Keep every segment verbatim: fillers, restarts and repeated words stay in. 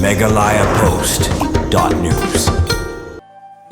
Meghalaya Post dot news.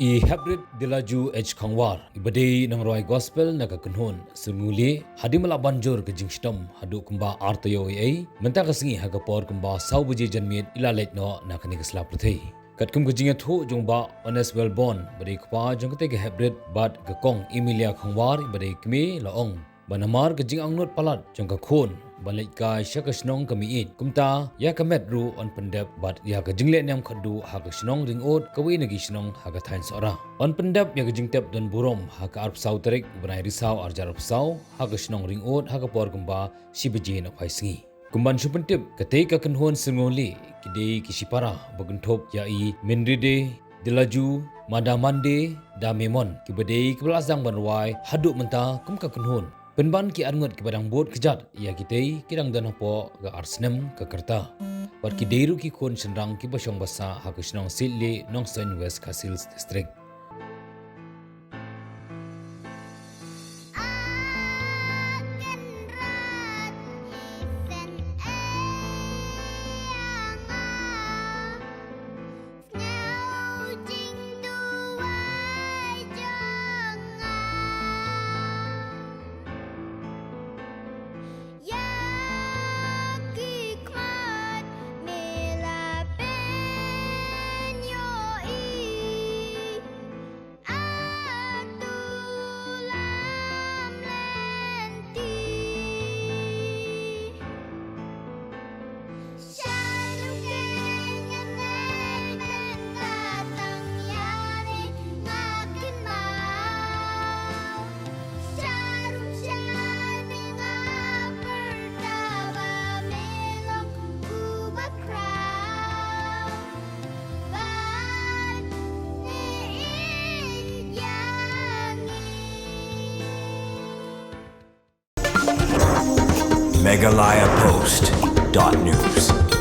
I Heprit Dilaju H Khongwar, i ba dei nongrwai gospel na ka kynhun Syrnguli, hadien ba la ban jur ka jingshitom haduh kumba ar taïew eiei, mynta ka sngi ha ka por kumba saw baje janmiet i la leit noh na kane ka sla pyrthei. Katkum ka jingïathuh jong Bah Honest Wellborn, ba dei kpa jong katei ka Heprit, bad ka Kong Emilia Khongwar, ba dei kmie, la ong ba namar ka jingangnud palat jong ka khun ban leit kai sha ka shnong ka Mihnit, kumta ïa ka met ruh yn pyndep, bad ïa ka jingleh niam khatduh ha ka shnong Ringud, kawei na ki shnong ha ka thaiñ Sohra. Yn pyndep ïa ka jingtep don burom ha ka arphew saw tarik u bnai Risaw ar hajar arphew saw ha ka shnong Ringud ha ka por kumba shi baje na phai sngi. Kumban shu pyntip, katei ka kynhun Syrnguli ki dei ki shipara ba kynthup ïa i Minride Dilaju, Madamande Damemon, ki ba dei ki ba la sdang ban rwai haduh mynta kum ka kynhun. Pynban ki arngut ki ba dang bud kjat ïa kitei ki dang don hapoh ka ar snem ka rta. Bad ki dei ruh ki khun shynrang ki ba shong ba sah ha ka shnong Sitlih, Nongstoiñ, West Khasi Hills District. Meghalaya Post dot news.